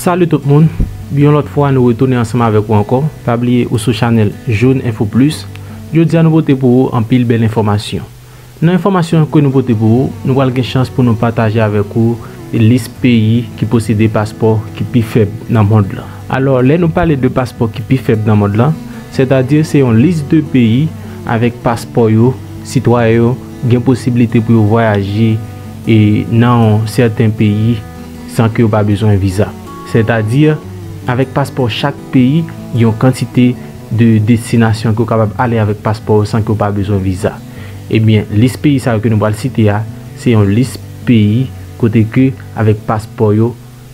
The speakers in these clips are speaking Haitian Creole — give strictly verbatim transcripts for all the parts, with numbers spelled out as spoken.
Salut tout moun, yon lòt fwa nou retounen ansanm avèk ou ankò. Pa bliye ou sou chanèl Jaune Info Plus. Jodi a nou pote pou ou anpil bèl enfòmasyon. Nan enfòmasyon ke nou pote pou ou, nou pral gen chans pou nou pataje avèk ou lis peyi ki posede paspò ki pi fèb nan mond lan. Alò, lè nou pale de paspò ki pi fèb nan mond lan, sètadi se yon lis de peyi avèk paspò yo, sitwayen yo gen posiblite pou yo vwayaje e nan yon sèten peyi san ke yo pa bezwen viza. Sètadi, avèk paspò chak peyi, yon kantite de destinasyon ke w kapab ale avèk paspò w san ke w pa bezwen viza. Ebyen, lis peyi sa yo ke nou pral site a, se yon lis peyi kote ke avèk paspò yo,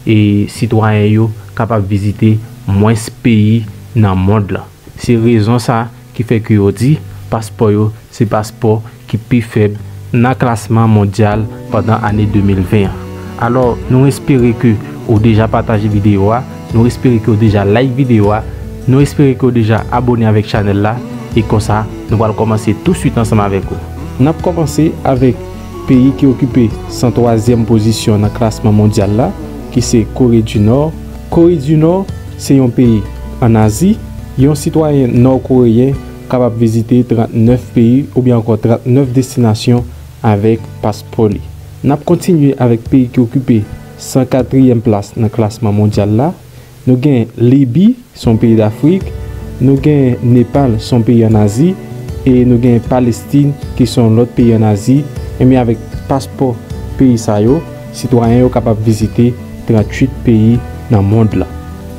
e sitwayen yo kapab vizite mwens peyi nan mond lan. Se rezon sa ki fè ke yo di paspò yo se paspò ki pi fèb nan klasman mondyal pandan ane de mil ven an. Alò, nou espere ke ou deja pataje videyo a, nou espere ke ou deja like videyo a, nou espere ke ou deja abòne avèk chanèl la, e konsa, nou pral kòmanse touswit ansanm avèk ou. N ap kòmanse avèk peyi ki okipe san twazyèm pozisyon nan klasman mondyal la, ki se Kore di Nò. Kore di Nò se yon peyi ann Azi. Yon sitwayen nò-koreyen kapab vizite trannèf peyi oubyen ankò trannèf destinasyon avèk paspò li. N ap kontinye avèk peyi ki okipe san katriyèm plas nan klasman mondyal la. Nou gen Libi, se yon peyi Dafrik. Nou gen Nepal, se yon peyi ann Azi. E nou gen Palestin, ki se yon lòt peyi ann Azi. Ebyen, avèk paspò peyi sa yo, sitwayen yo kapab vizite tranntuit peyi nan mond lan.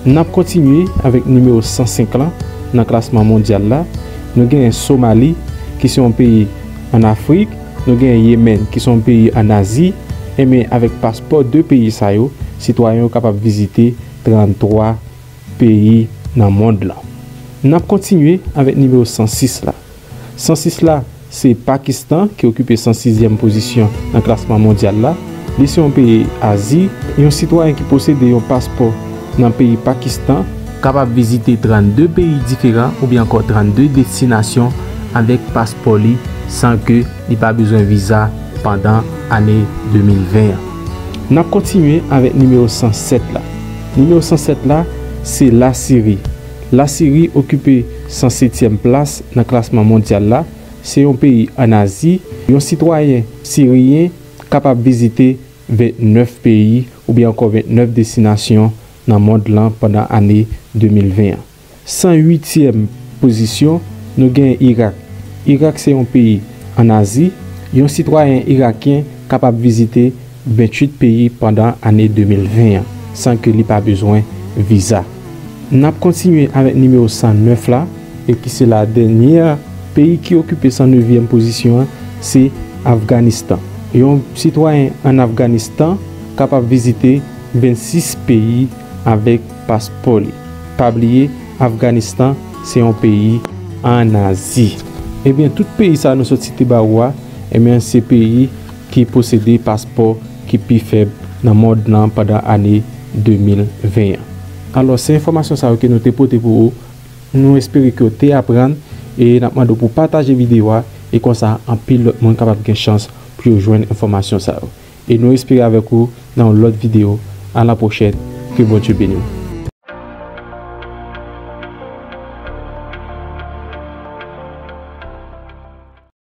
N ap kontinye avèk nimewo san senk lan nan klasman mondyal la. Nou gen Somali, ki se yon peyi ann Afrik. Nou gen Yemen, ki se yon peyi ann Azi. Ebyen, avèk paspò de peyi sa yo, sitwayen yo kapab vizite tranntwa peyi nan mond lan. N ap kontinye avèk nimewo san sis la. San sis la, se Pakistan ki okipe san sizyèm pozisyon nan klasman mondyal la. Li se yon peyi Azi. Yon sitwayen ki posede yon paspò nan peyi Pakistan kapab vizite trannde peyi diferan oubyen ankò trannde destinasyon avèk paspò li san ke li pa bezwen viza pandan ane de mil ven an. N ap kontinye avèk nimewo san sèt la. Nimewo san sèt la, se Lasiri. Lasiri okipe san setyèm plas nan klasman mondyal la. Se yon peyi ann Azi. Yon sitwayen siriyen kapab vizite ventnèf peyi oubyen ankò ventnèf destinasyon nan mond lan pandan ane de mil ven an. San uityèm pozisyon, nou gen Irak. Irak se yon peyi ann Azi. Yon sitwayen irakyen kapab vizite ventwit peyi pandan ane de mil ven an, san ke li pa bezwen viza. N ap kontinye avèk nimewo san nèf la, e ki se la dènyè peyi ki okipe san nevyèm pozisyon an, se Afganistan. Yon sitwayen ann Afganistan kapab vizite vennsis peyi avèk paspò li. Pa bliye, Afganistan se yon peyi ann Azi. Ebyen, tout peyi sa nou sot site ba ou a, ebyen, se peyi ki posede paspò ki pi fèb nan mond lan pandan ane de mil ven an. Alò, se enfòmasyon sa yo ke nou te pote pou ou. Nou espere ke w te aprann e n ap mande w pou w pataje videyo a, e konsa anpil lòt moun kapab gen chans pou yo jwenn enfòmasyon sa yo. E nou espere avèk ou nan yon lòt videyo. A la pwochèn. Ke Bondye beni w.